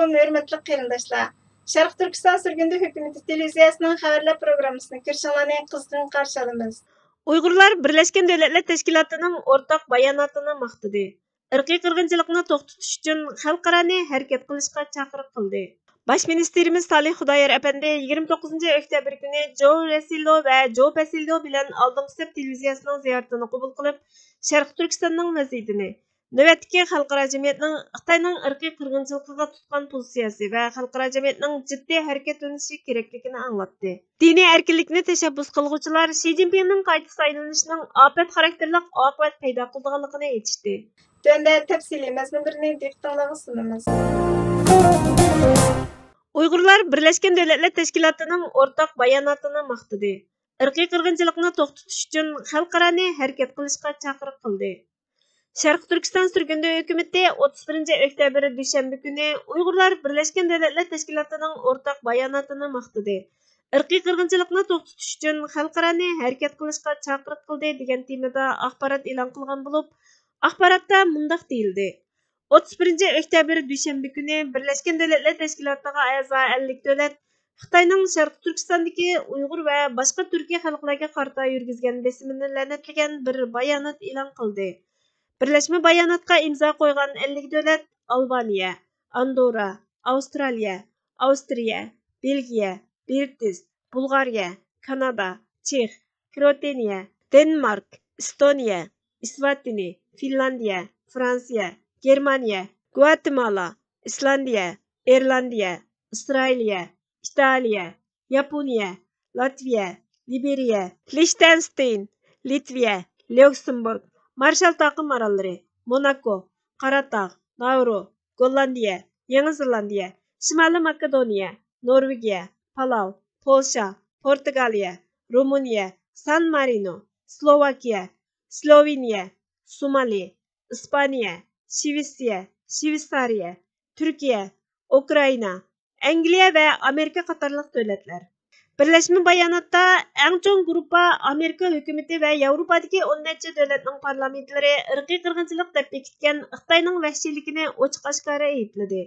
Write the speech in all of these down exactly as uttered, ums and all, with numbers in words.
ھۆرمەتلىك قېرىنداشلار، شەرقىي تۈركىستان سۈرگۈندە ھۆكۈمىتى تېلېۋىزىيەسىنىڭ خەۋەرلەر پروگراممىسىنى كۆرۈشۈڭلارنى قىزغىن قارشى ئالىمىز. ئۇيغۇرلار بىرلەشكەن دۆلەتلەر تەشكىلاتىنىڭ ئورتاق باياناتىنى ماختىدى. ئىرقىي قىرغىنچىلىقنى توختىتىش ئۈچۈن خەلقئارانى ھەرىكەت قىلىشقا چاقىرىق قىلدى. باش مىنىستىرىمىز سالىھ خۇدايار ئەپەندى يىگىرمە توققۇزىنچى ئۆكتەبىر كۈنى جو رەسىلدو ۋە جو پەسىلدو بىلەن ئالدىنقى سەپ تېلېۋىزىيەسىنىڭ زىيارىتىنى قوبۇل قىلىپ، شەرقىي تۈركىستاننىڭ ۋەزىيىتىنى، نۆۋەتتىكى خەلقئارا جەمئىيەتنىڭ خىتاينىڭ ئىرقىي قىرغىنچىلىقىغا تۇتقان پوزىتسىيەسى ۋە خەلقئارا جەمئىيەتنىڭ جىددىي ھەرىكەتلىنىشى كېرەكلىكىنى ئاڭلاتتى. دىنىي ئەركىنلىكنى تەشەببۇس قىلغۇچىلار شى جىنپىڭنىڭ قايتا سايلىنىشىنىڭ ئاپەت خاراكتېرلىك ئاقىۋەت پەيدا قىلىدىغانلىقىنى ئېيتىشتى. تۆۋەندە تەپسىلىي مەزمۇنلىرىنى دىققىتىڭلارغا سۇنىمىز. ئۇيغۇرلار بىرلەشكەن دۆلەتلەر تەشكىلاتىنىڭ ئورتاق باياناتىنى ماختىدى. ئىرقىي قىرغىنچىلىقنى توختىتىش ئۈچۈن خەلقئارانى ھەرىكەت قىلىشقا چاقىرىق قىلدى. شەرقىي تۈركىستان سۈرگۈندە ھۆكۈمىتى ئوتتۇز بىرىنچى ئۆكتەبىر دۈشەنبە كۈنى ئۇيغۇرلار بىرلەشكەن دۆلەتلەر تەشكىلاتىنىڭ ئورتاق باياناتىنى ماختىدى. ئىرقىي قىرغىنچىلىقنى توختىتىش ئۈچۈن خەلقئارانى ھەرىكەت قىلىشقا چاقىرىق قىلدى، دېگەن تېمىدا ئاخبارات ئېلان قىلغان بولۇپ، ئاخباراتتا مۇنداق دېيىلدى: ئوتتۇز بىرىنچى ئۆكتەبىر دۈشەنبە كۈنى بىرلەشكەن دۆلەتلەر تەشكىلاتىغا ئەزا ئەللىك دۆلەت خىتاينىڭ شەرقىي تۈركىستاندىكى ئۇيغۇر ۋە باشقا تۈركىي خەلقلەرگە قارىتا يۈرگۈزگەن بېسىمىنى لەنەتلىگەن بىر بايانات ئېلان قىلدى. بىرلەشمە باياناتقا ئىمزا قويغان ئەللىك دۆلەت ئالبانىيە، ئاندورا، ئاۋسترالىيە، ئاۋسترىيە، بېلگىيە، بېرتىس، بۇلغارىيە، كانادا، چېخ، كروتېنىيە، دېنمارك، ئېستونىيە، ئىسۋاتىنى، فىنلاندىيە، فرانسىيە، گېرمانىيە، گۋاتېمالا، ئىسلاندىيە، ئىرلاندىيە، ئىسرائىلىيە، ئىتالىيە، ياپونىيە، لاتۋىيە، لىبېرىيە، لىشتەنشتېين، لىتۋىيە، ليۇكسېمبۇرگ، مارشال تاقىم ئاراللىرى، موناكو، قاراتاغ، ناۋرۇ، گوللاندىيە، يېڭى زېلاندىيە، شىمالىي ماكېدونىيە، نورۋېگىيە، پالاۋ، پولشا، پورتۇگالىيە، رومىنىيە، سان مارىنو، سلوۋاكىيە، سلوۋېنىيە، سومالى، ئىسپانىيە، شىۋېتسىيە، شىۋېتسارىيە، تۈركىيە، ئۇكرائىنا، ئەنگلىيە ۋە ئامېرىكا قاتارلىق دۆلەتلەر. بىرلەشمە باياناتتا ئەڭ چوڭ گۇرۇپپا ئامېرىكا ھۆكۈمىتى ۋە ياۋروپادىكى ئون نەچچە دۆلەتنىڭ پارلامېنتلىرى ئىرقىي قىرغىنچىلىق دەپ بېكىتكەن خىتاينىڭ ۋەھشىيلىكىنى ئوچۇق ئاشكارا ئەيىبلىدى.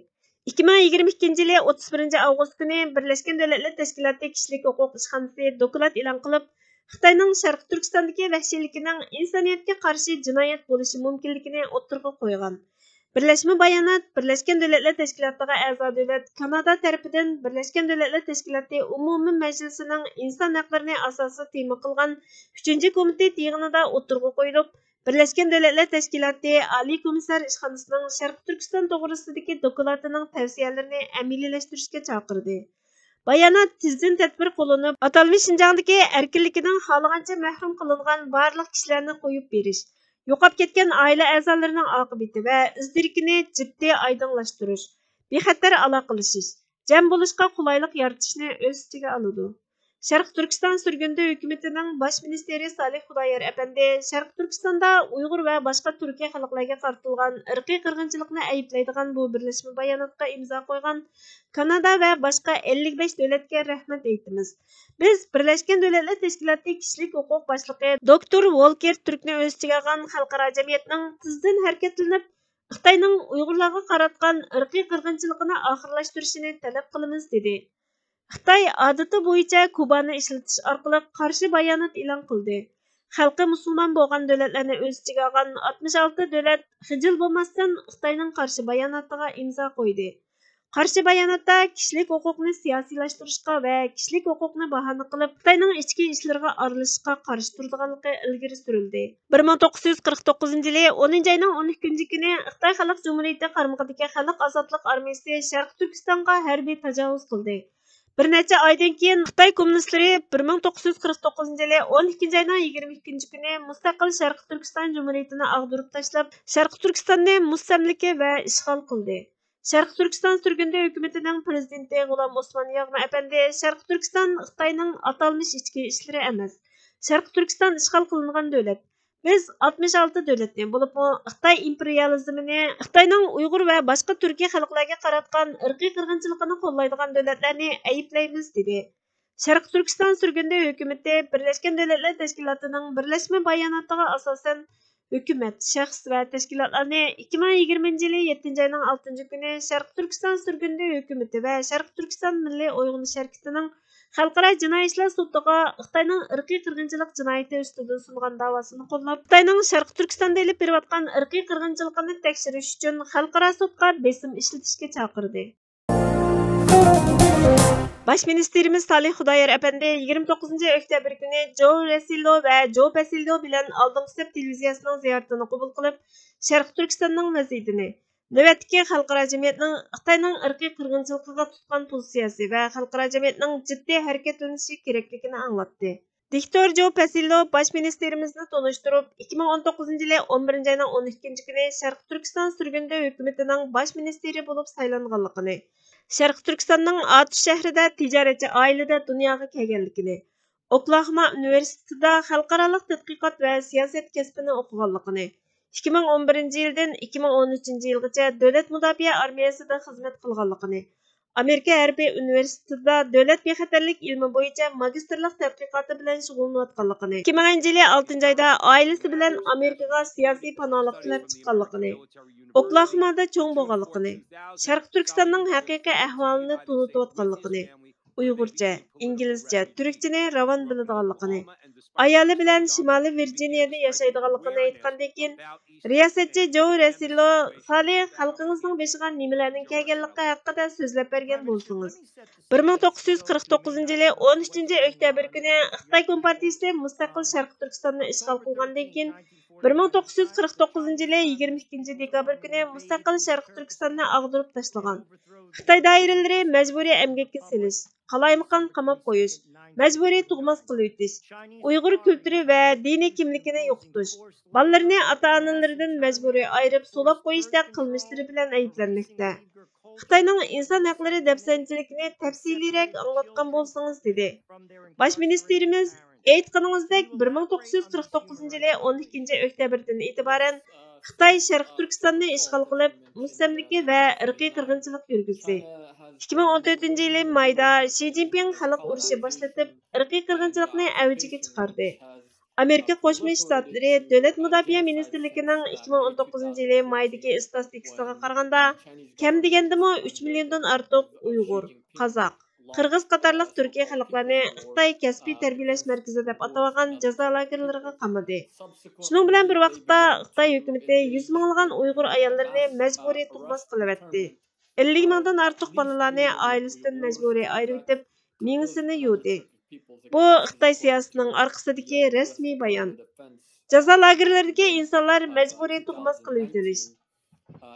ئىككى مىڭ يىگىرمە ئىككىنچى يىلى ئوتتۇز بىرىنچى ئاۋغۇست كۈنى بىرلەشكەن دۆلەتلەر تەشكىلاتى كىشىلىك ھوقۇق ئىشخانىسى دوكلات ئېلان قىلىپ، خىتاينىڭ شەرقىي تۈركىستاندىكى ۋەھشىيلىكىنىڭ ئىنسانىيەتكە قارشى جىنايەت بولۇشى مۇمكىنلىكىنى ئوتتۇرىغا قويغان. بىرلەشمە بايانات بىرلەشكەن دۆلەتلەر تەشكىلاتىغا ئەزا دۆلەت كانادا تەرىپىدىن بىرلەشكەن دۆلەتلەر تەشكىلاتى ئومۇمىي مەجلىسىنىڭ ئىنسان ھەقلىرىنى ئاساسىي تېما قىلغان ئۈچىنچى كومىتېت يىغىنىدا ئوتتۇرىغا قويۇلۇپ، بىرلەشكەن دۆلەتلەر تەشكىلاتى ئالىي كومىسسار ئىشخانىسىنىڭ شەرقىي تۈركىستان توغرىسىدىكى دوكلاتىنىڭ تەۋسىيەلىرىنى ئەمەلىيلەشتۈرۈشكە چاقىردى. بايانات تېزدىن تەدبىر قوللىنىپ، ئاتالمىش شىنجاڭدىكى ئەركىنلىكىدىن خالىغانچە مەھرۇم قىلىنغان بارلىق كىشىلەرنى قويۇپ بېرىش، يوقاپ كەتكەن ئائىلە ئەزالىرىنىڭ ئاقىۋىتى ۋە ئىز دېرىكىنى جىددىي ئايدىڭلاشتۇرۇش، بىخەتەر ئالاقىلىشىش، جەم بولۇشقا قولايلىق يارىتىشنى ئۆز ئىچىگە ئالىدۇ. شەرقىي تۈركىستان سۈرگۈندە ھۆكۈمىتىنىڭ باش مىنىستىرى سالىھ خۇدايار ئەپەندى شەرقىي تۈركىستاندا ئۇيغۇر ۋە باشقا تۈركىي خەلقلەرگە قارىتىلغان ئىرقىي قىرغىنچىلىقنى ئەيىبلەيدىغان بۇ بىرلەشمە باياناتقا ئىمزا قويغان كانادا ۋە باشقا ئەللىك بەش دۆلەتكە رەھمەت ئېيتىمىز. بىز بىرلەشكەن دۆلەتلەر تەشكىلاتى كىشىلىك ھوقۇق باشلىقى دوكتور ۋولكېر تۈركنى ئۆز ئىچىگە ئالغان خەلقئارا جەمئىيەتنىڭ تېزدىن ھەرىكەتلىنىپ، خىتاينىڭ ئۇيغۇرلارغا قاراتقان ئىرقىي قىرغىنچىلىقىنى ئاخىرلاشتۇرۇشىنى تەلەپ قىلىمىز، دېدى. خىتاي ئادىتى بويىچە كۇبانى ئىشلىتىش ئارقىلىق قارشى بايانات ئېلان قىلدى. خەلقى مۇسۇلمان بولغان دۆلەتلەرنى ئۆز ئىچىگە ئالغان ئاتمىش ئالتە دۆلەت خىجىل بولماستىن خىتاينىڭ قارشى باياناتىغا ئىمزا قويدى. قارشى باياناتتا كىشىلىك ھوقۇقنى سىياسىيلاشتۇرۇشقا ۋە كىشىلىك ھوقۇقنى باھانە قىلىپ، خىتاينىڭ ئىچكى ئىشلىرىغا ئارىلىشىشقا قارشى تۇرىدىغانلىقى ئىلگىرى سۈرۈلدى. بىر مىڭ توققۇز يۈز قىرىق توققۇزىنچى يىلى ئونىنچى ئاينىڭ ئون ئىككىنچى كۈنى خىتاي خەلق جۇمھۇرىيىتى قارمىقىدىكى خەلق ئازادلىق ئارمىيىسى شەرقىي تۈركىستانغا ھەربىي تاجاۋۇز قىلدى. بىر نەچچە ئايدىن كېيىن خىتاي كوممۇنىستلىرى بىر مىڭ توققۇز يۈز قىرىق توققۇزىنچى يىلى ئون ئىككىنچى ئاينىڭ يىگىرمە ئىككىنچى كۈنى مۇستەقىل شەرقىي تۈركىستان جۇمھۇرىيىتىنى ئاغدۇرۇپ تاشلاپ، شەرقىي تۈركىستاننى مۇستەملىكە ۋە ئىشغال قىلدى. شەرقىي تۈركىستان سۈرگۈندە ھۆكۈمىتىنىڭ پىرېزىدېنتى غۇلام ئوسمان ياغما ئەپەندى شەرقىي تۈركىستان خىتاينىڭ ئاتالمىش ئىچكى ئىشلىرى ئەمەس، شەرقىي تۈركىستان ئىشغال قىلىنغان دۆلەت. بىز ئاتمىش ئالتە دۆلەتنى، بولۇپمۇ خىتاي ئىمپېرىيالىزمىنى، خىتاينىڭ ئۇيغۇر ۋە باشقا تۈركىي خەلقلەرگە قاراتقان ئىرقىي قىرغىنچىلىقىنى قوللايدىغان دۆلەتلەرنى ئەيىبلەيمىز، دېدى. شەرقىي تۈركىستان سۈرگۈندە ھۆكۈمىتى بىرلەشكەن دۆلەتلەر تەشكىلاتىنىڭ بىرلەشمە باياناتىغا ئاساسەن، ھۆكۈمەت، شەخس ۋە تەشكىلاتلارنى ئىككى مىڭ يىگىرمىنچى يىلى يەتتىنچى ئاينىڭ ئالتىنچى كۈنى شەرقىي تۈركىستان سۈرگۈندە ھۆكۈمىتى ۋە شەرقىي تۈركىستان مىللىي ئويغىنىش ھەرىكىتىنىڭ خەلقئارا جىنايى ئىشلار سوتىغا خىتاينىڭ ئىرقىي قىرغىنچىلىق جىنايىتى ئۈستىدىن سۇنغان داۋاسىنى قوللاپ، خىتاينىڭ شەرقىي تۈركىستاندا ئېلىپ بېرىۋاتقان ئىرقىي قىرغىنچىلىقىنى تەكشۈرۈش ئۈچۈن خەلقئارا سوتقا بېسىم ئىشلىتىشكە چاقىردى. باش مىنىستىرىمىز سالىھ خۇدايار ئەپەندى يىگىرمە توققۇزىنچى ئۆكتەبىر كۈنى جو رەسىلو ۋە جو پەسىلو بىلەن ئالدىنقى سەپ تېلېۋىزىيەسىنىڭ زىيارىتىنى قوبۇل قىلىپ، شەرقىي تۈركىستاننىڭ ۋەزىيىتىنى، نۆۋەتتىكى خەلقئارا جەمئىيەتنىڭ خىتاينىڭ ئىرقىي قىرغىنچىلىقىغا تۇتقان پوزىتسىيەسى ۋە خەلقئارا جەمئىيەتنىڭ جىددىي ھەرىكەتلىنىشى كېرەكلىكىنى ئاڭلاتتى. دىكتور جو پەسىلو باش مىنىستىرىمىزنى تونۇشتۇرۇپ، ئىككى مىڭ ئون توققۇزىنچى يىلى ئون بىرىنچى ئاينىڭ ئون ئىككىنچى كۈنى شەرقىي تۈركىستان سۈرگۈندە ھۆكۈمىتىنىڭ باش مىنىستىرى بولۇپ سايلانغانلىقىنى، شەرقىي تۈركىستاننىڭ ئاتۇش شەھىرىدە تىجارەتچى ئائىلىدە دۇنياغا كەلگەنلىكىنى، ئوكلاھوما ئۇنىۋېرسىتېتىدا خەلقئارالىق تەتقىقات ۋە سىياسەت كەسپىنى ئوقۇغانلىقىنى، ئىككى مىڭ ئون بىرىنچى يىلدىن ئىككى مىڭ ئون ئۈچىنچى يىلغىچە دۆلەت مۇداپىئە ئارمىيەسىدە خىزمەت قىلغانلىقىنى، ئامېرىكا ھەربىي ئۇنىۋېرسىتېتىدا دۆلەت بىخەتەرلىك ئىلمى بويىچە ماگىستىرلىق تەتقىقاتى بىلەن شۇغۇللىنىۋاتقانلىقىنى، ئىككى مىڭىنچى يىلى ئالتىنچى ئايدا ئائىلىسى بىلەن ئامېرىكىغا سىياسىي پاناھلىق تىلەپ چىققانلىقىنى، ئوكلاھومادا چوڭ بولغانلىقىنى، شەرقىي تۈركىستاننىڭ ھەقىقىي ئەھۋالىنى تونۇتۇۋاتقانلىقىنى، ئۇيغۇرچە، ئىنگلىزچە، تۈركچىنى راۋان بىلىدىغانلىقىنى، ئايالى بىلەن شىمالىي ۋىرجىنىيەدە ياشايدىغانلىقىنى ئېيتقاندىن كېيىن، رىياسەتچى جو رەسىلو سالىھ، خەلقىڭىزنىڭ بېشىغا نېمىلەرنىڭ كەلگەنلىكى ھەققىدە سۆزلەپ بەرگەن بولسىڭىز. بىر مىڭ توققۇز يۈز قىرىق توققۇزىنچى يىلى ئون ئۈچىنچى ئۆكتەبىر كۈنى خىتاي كومپارتىيىسى مۇستەقىل شەرقىي تۈركىستاننى ئىشغال قىلغاندىن كېيىن، بىر مىڭ توققۇز يۈز قىرىق توققۇزىنچى يىلى يىگىرمە ئىككىنچى دېكابىر كۈنى مۇستەقىل شەرقىي تۈركىستاننى ئاغدۇرۇپ تاشلىغان. خىتاي دائىرىلىرى مەجبۇرىي ئەمگەككە سېلىش، قالايمىقان قاماپ قويۇش، مەجبۇرىي تۇغماس قىلىۋېتىش، ئۇيغۇر كۈلتۈرى ۋە دىنىي كىملىكىنى يوقىتىش، بالىلىرىنى ئاتا-ئانىلىرىدىن مەجبۇرىي ئايرىپ سولاپ قويۇشتەك قىلمىشلىرى بىلەن ئەيىبلەنمەكتە. خىتاينىڭ ئىنسان ھەقلىرى دەپسەندىچىلىكىنى تەپسىلىيرەك ئاڭلاتقان بولسىڭىز، دېدى. باش مىنىستىرىمىز، ئېيتقىنىڭىزدەك، بىر مىڭ توققۇز يۈز قىرىق توققۇزىنچى يىلى ئون ئىككىنچى ئۆكتەبىردىن ئېتىبارەن خىتاي شەرقىي تۈركىستاننى ئىشغال قىلىپ، مۇستەملىكە ۋە ئىرقىي قىرغىنچىلىق يۈرگۈزدى. ئىككى مىڭ ئون تۆتىنچى يىلى مايدا شى جىنپىڭ خەلق ئۇرۇشى باشلىتىپ، ئىرقىي قىرغىنچىلىقنى ئەۋجىگە چىقاردى. ئامېرىكا قوشما شتاتلىرى دۆلەت مۇداپىئە مىنىستىرلىكىنىڭ ئىككى مىڭ ئون توققۇزىنچى يىلى مايدىكى ئىستاتىستىكىسىغا قارىغاندا، كەم دېگەندىمۇ ئۈچ مىليوندىن ئارتۇق ئۇيغۇر، قازاق، قىرغىز قاتارلىق تۈركىي خەلقلەرنى خىتاي كەسپىي تەربىيەلەش مەركىزى دەپ ئاتىۋالغان جازا لاگېرلىرىغا قامىدى. شۇنىڭ بىلەن بىر ۋاقىتتا، خىتاي ھۆكۈمىتى يۈز مىڭلىغان ئۇيغۇر ئاياللىرىنى مەجبۇرىي تۇغماس قىلىۋەتتى. ئەللىك مىڭدىن ئارتۇق بالىلارنى ئائىلىسىدىن مەجبۇرىي ئايرىۋېتىپ، مېڭىسىنى يۇدى. بۇ خىتاي سىياسىتىنىڭ ئارقىسىدىكى رەسمىي بايان. جازا لاگېرلىرىدىكى ئىنسانلار مەجبۇرىي تۇغماس قىلىۋېتىلىش،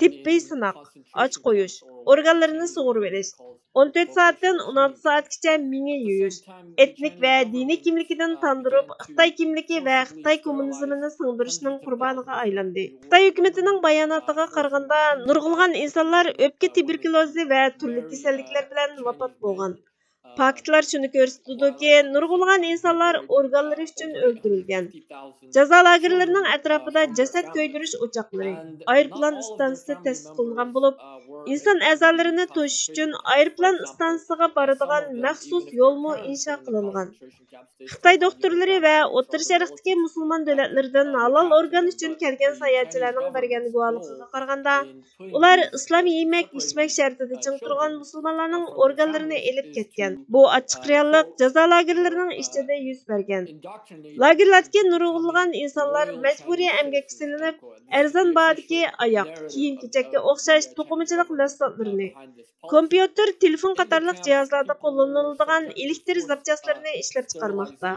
تېببىي سىناق، ئاچ قويۇش، ئورگانلىرىنى سۇغۇرۇۋېلىش، ئون تۆت سائەتتىن ئون ئالتە سائەتكىچە مېڭە يۇيۇش، ئېتنىك ۋە دىنىي كىملىكىدىن تاندۇرۇپ، خىتاي كىملىكى ۋە خىتاي كوممۇنىزمىنى سىڭدۈرۈشنىڭ قۇربانىغا ئايلاندى. خىتاي ھۆكۈمىتىنىڭ باياناتىغا قارىغاندا، نۇرغۇنلىغان ئىنسانلار ئۆپكە تۇبېركۇلوزى ۋە تۈرلۈك كېسەللىكلەر بىلەن ۋاپات بولغان. پاكىتلار شۇنى كۆرسىتىدۇكى، نۇرغۇنلىغان ئىنسانلار ئورگانلىرى ئۈچۈن ئۆلتۈرۈلگەن. جازا لاگېرلىرىنىڭ ئەتراپىدا جەسەت كۆيدۈرۈش ئوچاقلىرى، ئايروپىلان ئىستانسىسى تەسىس قىلىنغان بولۇپ، ئىنسان ئەزالىرىنى توشۇش ئۈچۈن ئايروپىلان ئىستانسىسىغا بارىدىغان مەخسۇس يولمۇ ئىنشا قىلىنغان. خىتاي دوختۇرلىرى ۋە ئوتتۇرا شەرقتىكى مۇسۇلمان دۆلەتلىرىدىن ھالال ئورگان ئۈچۈن كەلگەن ساياھەتچىلەرنىڭ بەرگەن گۇۋاھلىقىغا قارىغاندا، ئۇلار ئىسلام يېمەك-ئىچمەك شەرتىدە چىڭ تۇرغان مۇسۇلمانلارنىڭ ئورگانلىرىنى ئېلىپ كەتكەن. بۇ ئاچچىق رېئاللىق جازا لاگېرلىرىنىڭ ئىچىدە يۈز بەرگەن. لاگېرلاردىكى نۇرغۇنلىغان ئىنسانلار مەجبۇرىي ئەمگەككە سېلىنىپ، ئەرزان باھادىكى ئاياق، كىيىم-كېچەككە ئوخشاش توقۇمىچىلىق مەھسۇلاتلىرىنى، كومپيۇتېر، تېلېفون قاتارلىق جىھازلاردا قوللىنىلىدىغان ئېلېكتر زاپچاسلىرىنى ئىشلەپچىقارماقتا.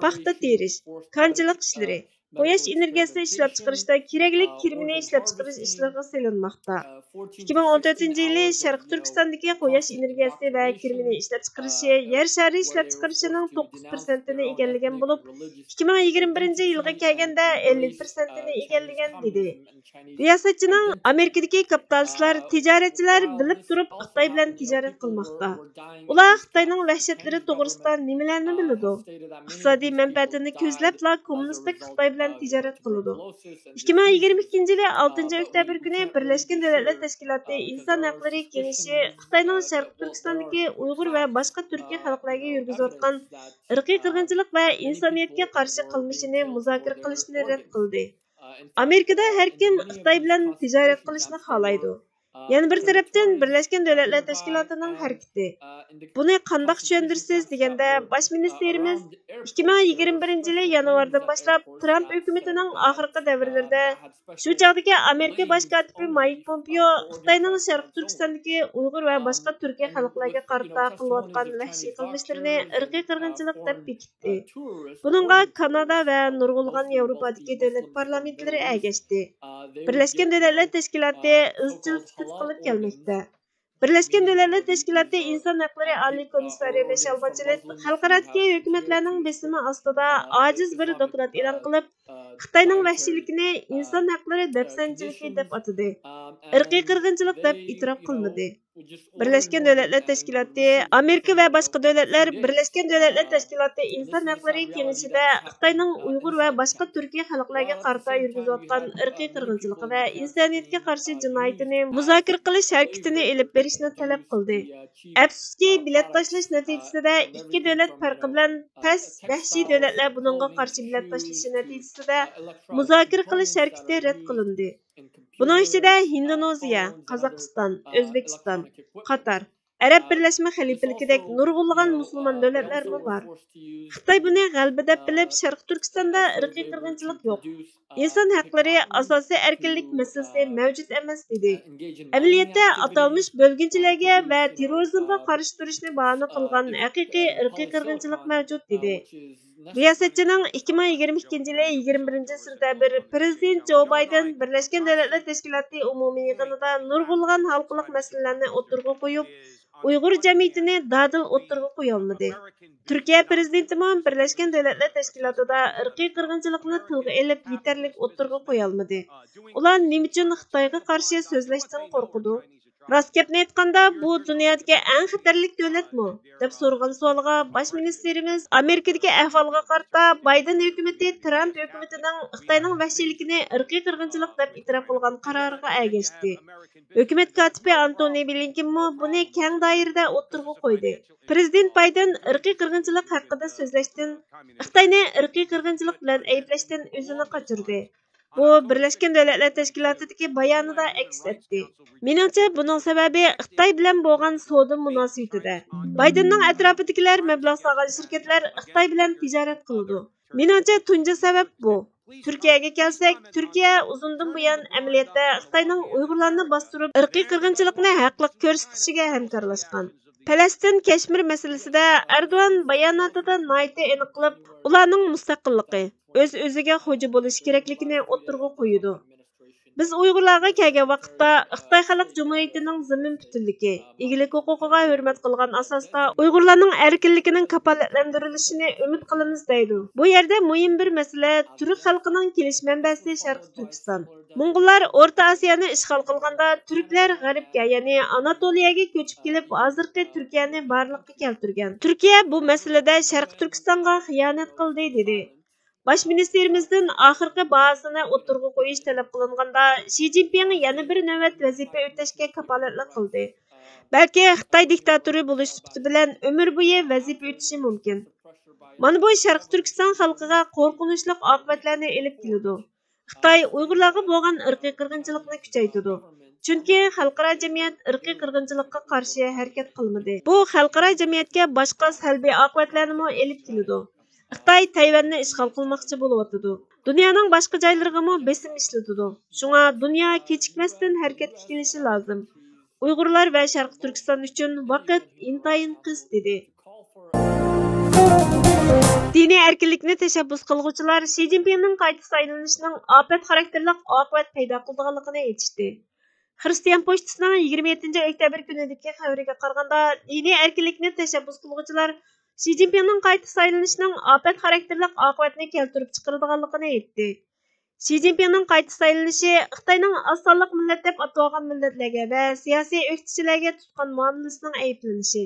پاختا تېرىش، كانچىلىق ئىشلىرى، قۇياش ئېنېرگىيەسى ئىشلەپچىقىرىشتا كېرەكلىك كىرىمىنى ئىشلەپچىقىرىش ئىشلىرىغا سېلىنماقتا. ئىككى مىڭ ئون تۆتىنچى يىلى شەرقىي تۈركىستاندىكى قۇياش ئېنېرگىيەسى ۋە كىرىمىنى ئىشلەپچىقىرىشى يەر شارى ئىشلەپچىقىرىشىنىڭ توققۇز پىرسەنتىنى ئىگىلىگەن بولۇپ، ئىككى مىڭ يىگىرمە بىرىنچى يىلغا كەلگەندە ئەللىك پىرسەنتىنى ئىگىلىگەن، دېدى. رىياسەتچىنىڭ، ئامېرىكىدىكى كاپىتالىستلار، تىجارەتچىلەر بىلىپ تۇرۇپ خىتاي بىلەن تىجارەت قىلماقتا. ئۇلار خىتاينىڭ ۋەھشەتلىرى توغرىسىدا نېمىلەرنى بىلىدۇ؟ ئىقتىسادىي مەنپەئەتىنى كۆزلەپلا كوممۇنىستىك خىتاي بىلەن تىجارەت قىلىدۇ. ئىككى مىڭ يىگىرمە ئىككىنچى يىلى ئالتىنچى ئۆكتەبىر كۈنى بىرلەشكەن دۆلەتلەر تەشكىلاتى ئىنسان ھەقلىرى كېڭىشى خىتاينىڭ شەرقىي تۈركىستاندىكى ئۇيغۇر ۋە باشقا تۈركىي خەلقلەرگە يۈرگۈزۈۋاتقان ئىرقىي قىرغىنچىلىق ۋە ئىنسانىيەتكە قارشى قىلمىشىنى مۇزاكىرە قىلىشنى رەت قىلدى. ئامېرىكىدا ھەر كىم خىتاي بىلەن تىجارەت قىلىشنى خالايدۇ. يەنە بىر تەرەپتىن، بىرلەشكەن دۆلەتلەر تەشكىلاتىنىڭ ھەرىكىتى. بۇنى قانداق چۈشەندۈرىسىز دېگەندە، باش مىنىستىرىمىز ئىككى مىڭ يىگىرمە بىرىنچى يىلى يانۋاردىن باشلاپ ترامپ ھۆكۈمىتىنىڭ ئاخىرقى دەۋرلىرىدە، شۇ چاغدىكى ئامېرىكا باش كاتىپى مايك پومپېئو خىتاينىڭ شەرقىي تۈركىستاندىكى ئۇيغۇر ۋە باشقا تۈركىي خەلقلەرگە قارىتا قىلىۋاتقان ۋەھشىي قىلمىشلىرىنى ئىرقىي قىرغىنچىلىق دەپ بېكىتتى. بۇنىڭغا كانادا ۋە نۇرغۇنلىغان ياۋروپادىكى دۆلەت پارلامېنتلىرى ئەگەشتى. بىرلەشكەن دۆلەتلەر تەشكىلاتى ئىزچىل سۈكۈت قىلىپ كەلمەكتە. بىرلەشكەن دۆلەتلەر تەشكىلاتى ئىنسان ھەقلىرى ئالىي كومىسسارى مىشېل باچېلېت خەلقئارادىكى ھۆكۈمەتلەرنىڭ بېسىمى ئاستىدا ئاجىز بىر دوكلات ئېلان قىلىپ، خىتاينىڭ ۋەھشىيلىكىنى ئىنسان ھەقلىرى دەپسەندىچىلىكى دەپ ئاتىدى. ئىرقىي قىرغىنچىلىق دەپ ئېتىراپ قىلمىدى. بىرلەشكەن دۆلەتلەر تەشكىلاتى، ئامېرىكا ۋە باشقا دۆلەتلەر بىرلەشكەن دۆلەتلەر تەشكىلاتى ئىنسان ھەقلىرى كېڭىشىدە خىتاينىڭ ئۇيغۇر ۋە باشقا تۈركىي خەلقلەرگە قارىتا يۈرگۈزۈۋاتقان ئىرقىي قىرغىنچىلىقى ۋە ئىنسانىيەتكە قارشى جىنايىتىنى مۇزاكىرە قىلىش ھەرىكىتىنى ئېلىپ بېرىشنى تەلەپ قىلدى. ئەپسۇسكى، بېلەت تاشلاش نەتىجىسىدە ئىككى دۆلەت پەرقى بىلەن پەس، ۋەھشىي دۆلەتلەر بۇنىڭغا قارشى بېلەت تاشلىشى نەتىجىسىدە مۇزاكىرە قىلىش ھەرىكىتى رەت قىلىندى. بۇنىڭ ئىچىدە ھىندونېزىيە، قازاقىستان، ئۆزبېكىستان، قاتار، ئەرەب بىرلەشمە خەلىپىلىكىدەك نۇرغۇنلىغان مۇسۇلمان دۆلەتلەرمۇ بار. خىتاي بۇنى غەلىبە دەپ بىلىپ، شەرقىي تۈركىستاندا ئىرقىي قىرغىنچىلىق يوق، ئىنسان ھەقلىرى، ئاساسىي ئەركىنلىك مەسىلىسى مەۋجۇت ئەمەس، دېدى. ئەمەلىيەتتە، ئاتالمىش بۆلگۈنچىلەرگە ۋە تېررورىزمغا قارشى تۇرۇشنى باھانە قىلغان ھەقىقىي ئىرقىي قىرغىنچىلىق مەۋجۇت، دېدى. رىياسەتچىنىڭ ئىككى مىڭ يىگىرمە ئىككىنچى يىلى يىگىرمە بىرىنچى سېنتەبىر پىرېزىدېنت جو بايدېن بىرلەشكەن دۆلەتلەر تەشكىلاتى ئومۇمىي يىغىنىدا نۇرغۇنلىغان ھالقىلىق مەسىلىلەرنى ئوتتۇرىغا قويۇپ، ئۇيغۇر جەمئىيىتىنى دادىل ئوتتۇرىغا قويالمىدى. تۈركىيە پىرېزىدېنتىمۇ بىرلەشكەن دۆلەتلەر تەشكىلاتىدا ئىرقىي قىرغىنچىلىقنى تىلغا ئېلىپ، يېتەرلىك ئوتتۇرىغا قويالمىدى. ئۇلار نېمە ئۈچۈن خىتايغا قارشى سۆزلەشتىن قورقىدۇ؟ راست گەپنى ئېيتقاندا، بۇ دۇنيادىكى ئەڭ خەتەرلىك دۆلەتمۇ؟ دەپ سورىغان سوئالغا باش مىنىستىرىمىز ئامېرىكىدىكى ئەھۋالغا قارىتا، بايدېن ھۆكۈمىتى ترامپ ھۆكۈمىتىنىڭ خىتاينىڭ ۋەھشىيلىكىنى ئىرقىي قىرغىنچىلىق دەپ ئېتىراپ قىلغان قارارىغا ئەگەشتى. ھۆكۈمەت كاتىپى ئانتونى بلىنكېنمۇ بۇنى كەڭ دائىرىدە ئوتتۇرىغا قويدى. پىرېزىدېنت بايدېن ئىرقىي قىرغىنچىلىق ھەققىدە سۆزلەشتىن، خىتاينى ئىرقىي قىرغىنچىلىق بىلەن ئەيىبلەشتىن ئۆزىنى قاچۇردى. بۇ بىرلەشكەن دۆلەتلەر تەشكىلاتىدىكى بايانىدا ئەكس ئەتتى. مېنىڭچە، بۇنىڭ سەۋەبى خىتاي بىلەن بولغان سودا مۇناسىۋىتىدە. بايدېننىڭ ئەتراپىدىكىلەر مەبلەغ سالغان شىركەتلەر خىتاي بىلەن تىجارەت قىلىدۇ. مېنىڭچە، تۇنجى سەۋەب بۇ. تۈركىيەگە كەلسەك، تۈركىيە ئۇزۇندىن بۇيان ئەمەلىيەتتە خىتاينىڭ ئۇيغۇرلارنى باستۇرۇپ، ئىرقىي قىرغىنچىلىقنى ھەقلىق كۆرسىتىشىگە ھەمكارلاشقان. پەلەستىن كەشمىر مەسىلىسىدە ئەردوغان باياناتىدا ناھايىتى ئېنىق قىلىپ، ئۇلارنىڭ مۇستەقىللىقى، ئۆز-ئۆزىگە خوجا بولۇش كېرەكلىكىنى ئوتتۇرىغا قويىدۇ. بىز ئۇيغۇرلارغا كەلگەن ۋاقىتتا، خىتاي خەلق جۇمھۇرىيىتىنىڭ زېمىن پۈتۈنلۈكى، ئىگىلىك ھوقۇقىغا ھۆرمەت قىلغان ئاساستا ئۇيغۇرلارنىڭ ئەركىنلىكىنىڭ كاپالەتلەندۈرۈلۈشىنى ئۈمىد قىلىمىز، دەيدۇ. بۇ يەردە مۇھىم بىر مەسىلە، تۈرك خەلقىنىڭ كېلىش مەنبەسى شەرقىي تۈركىستان. موڭغۇللار ئورتا ئاسىيانى ئىشغال قىلغاندا، تۈركلەر غەربكە، يەنى ئاناتولىيەگە كۆچۈپ كېلىپ، ھازىرقى تۈركىيەنى بارلىققا كەلتۈرگەن. تۈركىيە بۇ مەسىلىدە شەرقىي تۈركىستانغا خىيانەت قىلدى، دېدى. باش مىنىستىرىمىزدىن ئاخىرقى باھاسىنى ئوتتۇرىغا قويۇش تەلەپ قىلىنغاندا، شى جىنپىڭ يەنە بىر نۆۋەت ۋەزىپە ئۆتەشكە كاپالەتلىك قىلدى. بەلكى خىتاي دىكتاتورى بولۇش سۈپىتى بىلەن ئۆمۈر بويى ۋەزىپە ئۆتىشى مۇمكىن. مانا بۇ شەرقىي تۈركىستان خەلقىگە قورقۇنچلۇق ئاقىۋەتلەرنى ئېلىپ كېلىدۇ. خىتاي ئۇيغۇرلارغا بولغان ئىرقىي قىرغىنچىلىقنى كۈچەيتىدۇ. چۈنكى خەلقئارا جەمئىيەت ئىرقىي قىرغىنچىلىققا قارشى ھەرىكەت قىلمىدى. بۇ خەلقئارا جەمئىيەتكە باشقا سەلبىي ئاقىۋەتلەرنىمۇ ئېلىپ كېلىدۇ. خىتاي تەيۋەننى ئىشغال قىلماقچى بولۇۋاتىدۇ. دۇنيانىڭ باشقا جايلىرىغىمۇ بېسىم ئىشلىتىدۇ. شۇڭا دۇنيا كېچىكمەستىن ھەرىكەتكە كېلىشى لازىم. ئۇيغۇرلار ۋە شەرقىي تۈركىستان ئۈچۈن ۋاقىت ئىنتايىن قىس، دېدى. دىنىي ئەركىنلىكنى تەشەببۇس قىلغۇچىلار شى جىنپىڭنىڭ قايتا سايلىنىشىنىڭ ئاپەت خاراكتېرلىك ئاقىۋەت پەيدا قىلىدىغانلىقىنى ئېيتىشتى. خرىستىيان پوچتىسىنىڭ يىگىرمە يەتتىنچى ئۆكتەبىر كۈنىدىكى خەۋىرىگە قارىغاندا، دىنىي ئەركىنلىكنى تەشەببۇس قىلغۇچىلار شى جىنپىڭنىڭ قايتا سايلىنىشىنىڭ ئاپەت خاراكتېرلىك ئاقىۋەتنى كەلتۈرۈپ چىقىرىدىغانلىقىنى ئېيتتى. شى جىنپىڭنىڭ قايتا سايلىنىشى خىتاينىڭ ئاز سانلىق مىللەت دەپ ئاتىۋالغان مىللەتلەرگە ۋە سىياسىي ئۆكتىچىلەرگە تۇتقان مۇئامىلىسىنىڭ ئەيىبلىنىشى،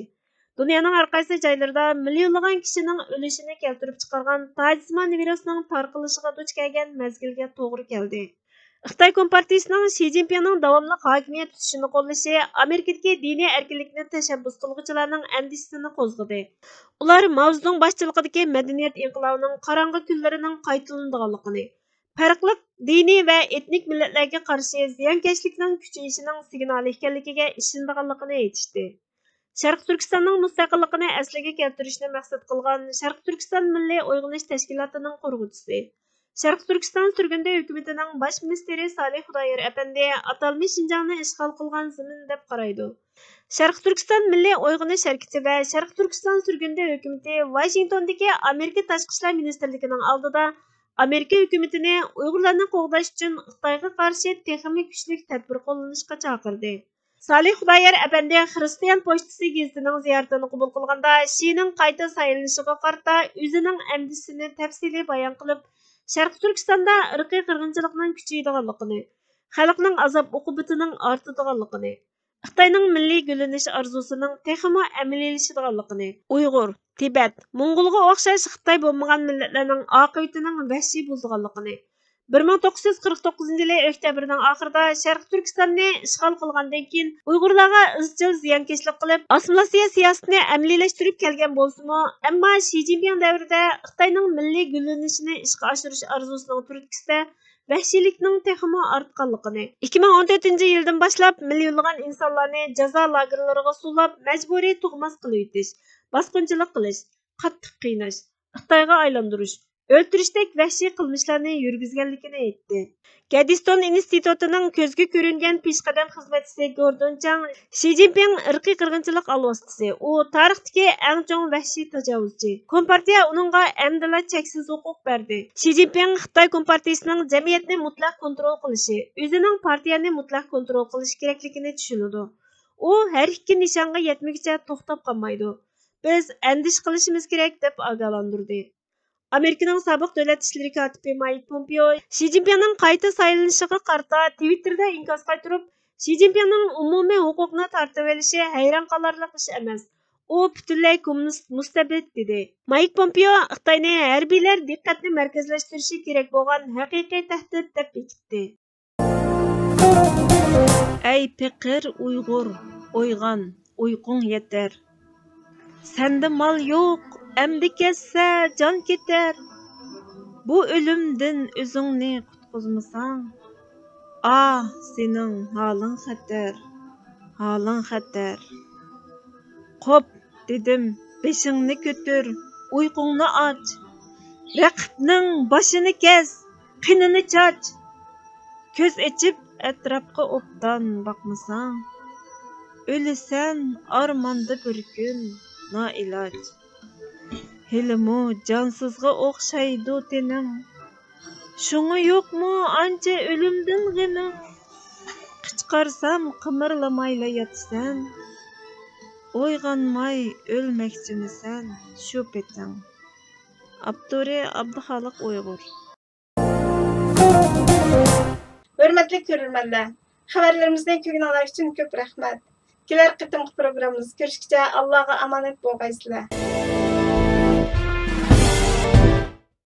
دۇنيانىڭ ھەر قايسى جايلىرىدا مىليونلىغان كىشىنىڭ ئۆلۈشىنى كەلتۈرۈپ چىقارغان تاجسىمان ۋىرۇسنىڭ تارقىلىشىغا دۇچ كەلگەن مەزگىلگە توغرا كەلدى. خىتاي كومپارتىيىسىنىڭ شى جىنپىڭنىڭ داۋاملىق ھاكىمىيەت تۇتۇشىنى قوللىشى ئامېرىكىدىكى دىنىي ئەركىنلىكنى تەشەببۇس قىلغۇچىلارنىڭ ئەندىشىسىنى قوزغىدى. ئۇلار ماۋزېدۇڭ باشچىلىقىدىكى مەدەنىيەت ئىنقىلابىنىڭ قاراڭغۇ كۈنلىرىنىڭ قايتىلىنىدىغانلىقىنى، پەرقلىق دىنىي ۋە ئېتنىك مىللەتلەرگە قارشى زىيانكەشلىكنىڭ كۈچىيىشىنىڭ سىگنالى ئىكەنلىكىگە ئىشىنىدىغانلىقىنى ئېيتىشتى. شەرقىي تۈركىستاننىڭ مۇستەقىللىقىنى ئەسلىگە كەلتۈرۈشنى مەقسەت قىلغان شەرقىي تۈركىستان مىللىي ئويغىنىش تەشكىلاتىنىڭ قۇرغۇچىسى، شەرقىي تۈركىستان سۈرگۈندە ھۆكۈمىتىنىڭ باش مىنىستىرى سالىھ خۇدايار ئەپەندى ئاتالمىش شىنجاڭنى ئىشغال قىلغان زېمىن دەپ قارايدۇ. شەرقىي تۈركىستان مىللىي ئويغىنىش ھەرىكىتى ۋە شەرقىي تۈركىستان سۈرگۈندە ھۆكۈمىتى ۋاشىنگتوندىكى ئامېرىكا تاشقى ئىشلار مىنىستىرلىكىنىڭ ئالدىدا ئامېرىكا ھۆكۈمىتىنى ئۇيغۇرلارنى قوغداش ئۈچۈن خىتايغا قارشى تېخىمۇ كۈچلۈك تەدبىر قوللىنىشقا چاقىردى. سالىھ خۇدايار ئەپەندى خىرىستىيان پوچتىسى گېزىتىنىڭ زىيارىتىنى قوبۇل قىلغاندا، شىنىڭ قايتا سايلىنىشىغا قارىتا ئۆزىنىڭ ئەندىشىسىنى تەپسىلىي بايان قىلىپ، شەرقىي تۈركىستاندا ئىرقىي قىرغىنچىلىقنىڭ كۈچىيىدىغانلىقىنى، خەلقنىڭ ئازاب ئوقۇبىتىنىڭ ئارتىدىغانلىقىنى، خىتاينىڭ مىللىي گۈللىنىش ئارزۇسىنىڭ تېخىمۇ ئەمەلىيلىشىدىغانلىقىنى، ئۇيغۇر، تىبەت، موڭغۇلغا ئوخشاش خىتاي بولمىغان مىللەتلەرنىڭ ئاقىۋىتىنىڭ ۋەھشىي بولىدىغانلىقىنى، بىر مىڭ توققۇز يۈز قىرىق توققۇزىنچى يىلى ئۆكتەبىرنىڭ ئاخىرىدا شەرقىي تۈركىستاننى ئىشغال قىلغاندىن كېيىن، ئۇيغۇرلارغا ئىزچىل زىيانكەشلىك قىلىپ، ئاسسىمىلياتسىيە سىياسىتىنى ئەمەلىيلەشتۈرۈپ كەلگەن بولسىمۇ، ئەمما شى جىنپىڭ دەۋرىدە خىتاينىڭ مىللىي گۈللىنىشىنى ئىشقا ئاشۇرۇش ئارزۇسىنىڭ تۈرتكىسىدە ۋەھشىيلىكنىڭ تېخىمۇ ئارتقانلىقىنى، ئىككى مىڭ ئون تۆتىنچى يىلدىن باشلاپ مىليونلىغان ئىنسانلارنى جازا لاگېرلىرىغا سولاپ، مەجبۇرىي تۇغماس قىلىۋېتىش، باسقۇنچىلىق قىلىش، قاتتىق قىيناش، خىتايغا ئايلاندۇرۇش، ئۆلتۈرۈشتەك ۋەھشىي قىلمىشلارنى يۈرگۈزگەنلىكىنى ئېيتتى. گەدىستون ئىنستىتۇتىنىڭ كۆزگە كۆرۈنگەن پېشقەدەم خىزمەتچىسى گوردون چاڭ، شى جىنپىڭ ئىرقىي قىرغىنچىلىق ئالۋاستىسى، ئۇ تارىختىكى ئەڭ چوڭ ۋەھشىي تاجاۋۇزچى. كومپارتىيە ئۇنىڭغا ئەمدىلا چەكسىز ھوقۇق بەردى. شى جىنپىڭ خىتاي كومپارتىيىسىنىڭ جەمئىيەتنى مۇتلەق كونترول قىلىشى، ئۆزىنىڭ پارتىيەنى مۇتلەق كونترول قىلىشى كېرەكلىكىنى چۈشىنىدۇ. ئۇ ھەر ئىككى نىشانغا يەتمىگۈچە توختاپ قالمايدۇ. بىز ئەندىشە قىلىشىمىز كېرەك، دەپ ئاگاھلاندۇردى. ئامېرىكىنىڭ سابىق دۆلەت ئىشلىرى كاتىپى مايك پومپېئو شى جىنپىڭنىڭ قايتا سايلىنىشىغا قارىتا تىۋىتتېردا ئىنكاس قايتۇرۇپ، شى جىنپىڭنىڭ ئومۇمىي ھوقۇقنى تارتىۋېلىشى ھەيران قالارلىق ئىش ئەمەس. ئۇ پۈتۈنلەي كوممۇنىست مۇستەبىت، دېدى. مايك پومپېئو خىتاينى ھەربىيلەر دىققەتنى مەركەزلەشتۈرۈشى كېرەك بولغان ھەقىقىي تەھدىت، دەپ بېكىتتى. ئەي پېقىر ئۇيغۇر، ئويغان، ئۇيقۇڭ يېتەر. سەندە مال يوق، ئەمدى كەتسە جان كېتەر. بۇ ئۆلۈمدىن ئۆزۈڭنى قۇتقۇزمىساڭ، ئاھ، سېنىڭ ھالىڭ خەتەر، ھالىڭ خەتەر. قوپ، دېدىم، بېشىڭنى كۆتۈر، ئۇيقۇڭنى ئاچ. رەقىبنىڭ باشىنى كەس، قېنىنى چاچ. كۆز ئېچىپ ئەتراپقا ئوبدان باقمىساڭ، ئۆلىسەن ئارماندا بىر كۈن نائىلاج. ھېلىمۇ جانسىزغا ئوخشايدۇ تېنىڭ، شۇڭا يوقمۇ ئانچە ئۆلۈمدىن غېمىڭ؟ قىچقارسام قىمىرلىمايلا ياتىسەن، ئويغانماي ئۆلمەكچىمىسەن شۇ پېتىڭ؟ ئاپتورى: ئابدۇخالىق ئۇيغۇر. ھۆرمەتلىك كۆرۈرمەنلەر، خەۋەرلىرىمىزنى كۆرگىنىڭلار ئۈچۈن كۆپ رەھمەت. كېلەر قېتىمقى پروگراممىمىزدا كۆرۈشكىچە ئاللاغا ئامانەت بولغايسىلەر.